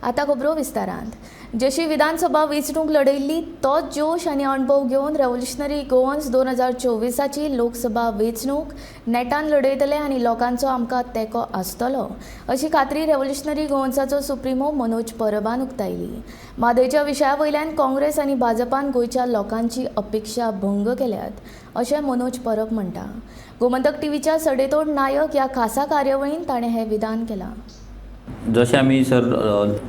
आतां खबरो विस्तारांत. जशी विधानसभा वेंचणूक लढयल्ली तोच जोश आनी अणभव घेवन रेव्होल्युशनरी गोवन्स 2024ची लोकसभा वेंचणूक नेटान लढयतले आनी लोकांचो आमकां तेंको आसतलो, अशी खात्री रेव्होल्युशनरी गोवन्साचो सुप्रिमो मनोज परबान उक्तायली. म्हादयच्या विशया वयल्यान काँग्रेस आनी भाजपान गोंयच्या लोकांची अपेक्षा भंग केल्यात, अशें मनोज परब म्हणटा. गोमंतक टीव्हीच्या सडेतोड नायक ह्या खासा कार्यावळीन ताणें हें विधान केलां. जशें आमी सर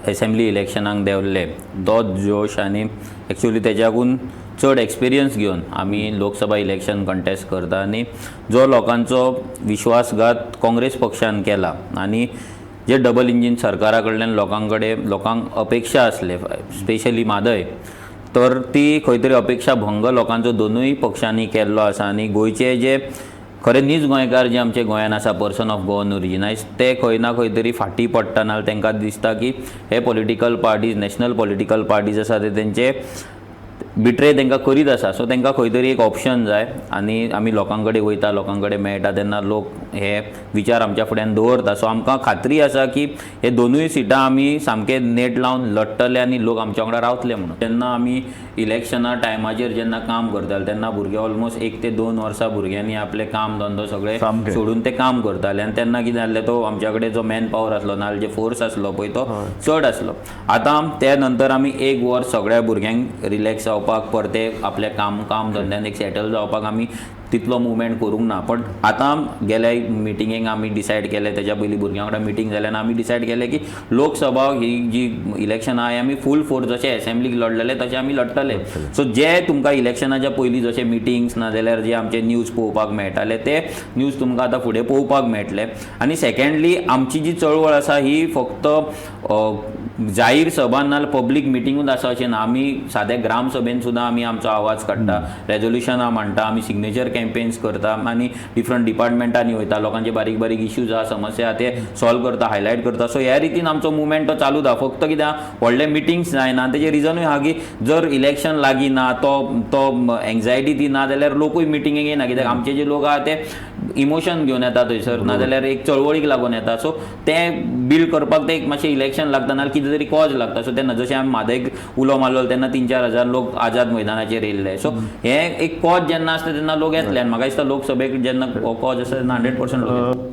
एसेंब्ली इलेक्शनाक देंवल्ले, तोच जोश आनी एक्चुअली तेज्याकून चड एक्सपिरियन्स घेवन आमी लोकसभा इलेक्शन कंटेस्ट करता. आनी जो लोकांचो विश्वासघात काँग्रेस पक्षान केला आनी जे डबल इंजीन सरकारा कडल्यान लोकां कडेन, लोकांक अपेक्षा आसले, स्पेशली म्हादय, तर ती खंय तरी अपेक्षा भंग लोकांचो दोनूय पक्षांनी केल्लो आसा. आनी गोंयचे जे खरे नीज गोंयकार, जे आमचे गोंयान आसा, पर्सन ऑफ गोवन ओरिजीन, आयज ते खंय ना खंय तरी फाटीं पडटा, नाजाल्यार तांकां दिसता की हे political parties, national political parties आसा, ते तेंचे बिट्रे तांकां करीत आसा. सो तांकां खंय तरी एक ऑप्शन जाय. आनी आमी लोकां कडेन वयता, लोकां कडेन मेळटा तेन्ना लोक हे विचार आमच्या फुड्यान दवरता. सो आमकां खात्री आसा की हे दोनूय सिटां आमी सामके नेट लावन लडटले आनी लोक आमच्या वांगडा रावतले म्हणून. जेन्ना आमी इलेक्शना टायमाचेर जेन्ना काम करताले, तेन्ना भुरगे ऑलमोस्ट 1 ते 2 वर्सां भुरग्यांनी आपलें काम धंदो सगळे सोडून ते काम करताले. आनी तेन्ना कितें जाल्लें, तो आमच्या कडेन जो मॅन पावर आसलो नाजाल्यार जे फोर्स आसलो पळय, तो चड आसलो. आतां त्या नंतर आमी एक वर्स सगळ्या भुरग्यांक रिलॅक्स जावपाक, परते आपल्या काम धंद्यान एक सेटल जावपाक आमी तितलो मुवमेंट करूंक ना. पण आतां गेल्या मिटिंगेक आमी डिसायड केलें, तेज्या पयलीं भुरग्यां वांगडा मिटींग जालें आनी आमी डिसायड केलें की लोकसभा ही जी इलेक्शन आहा, आमी फूल फोर्स, जशें एसेंब्लीक लडलेले तशें आमी लडटले. सो जे तुमकां इलेक्शनाच्या पयलीं जशे मिटिंग्स ना जाल्यार जे आमचे न्यूज पळोवपाक मेळटाले, ते न्यूज तुमकां आतां फुडें पळोवपाक मेळटले. आनी सेकंडली, आमची जी चळवळ आसा ही फक्त जाहीर सभा ना पब्लीक मिटिंगूच आसा अशें ना. आमी साद्या ग्रामसभेन सुद्दां आमी आमचो आवाज काडटा, रेजोल्युशनां मांडटा, आमी सिग्नेचर कॅम्पेन्स करता आनी डिफरंट डिपार्टमेंटांनी वयता, लोकांचे बारीक बारीक इश्यूज आहा, समस्या आहा, ते सॉल्व करता, हायलायट करता. सो ह्या रितीन आमचो मुवमेंट तो चालूच आहा. फक्त कितें आहा, व्हडले मिटिंग्स जायना. आनी तेजें रिजनूय आहा की जर इलेक्शन लागीं ना, तो तो एंग्जायटी ती ना जाल्यार लोकूय मिटिंगेक येना, कित्याक आमचे जे लोक आहा ते इमोशन घेवन येता थंयसर, नाजाल्यार एक चळवळीक लागून येता. सो तें बिल्ड करपाक ते एक मातशें इलेक्शन लागता, नाजाल्यार कितें तरी कॉज लागता. सो तेन्ना जशें आमी म्हादयक उलो मारलो तेन्ना 3-4 हजार लोक आझाद मैदानाचेर येयल्ले. सो हें एक कॉज जेन्ना आसता तेन्ना लोक येतले. आनी म्हाका दिसता लोकसभेक जेन्ना कॉज आसता तेन्ना 100% लोक येतले.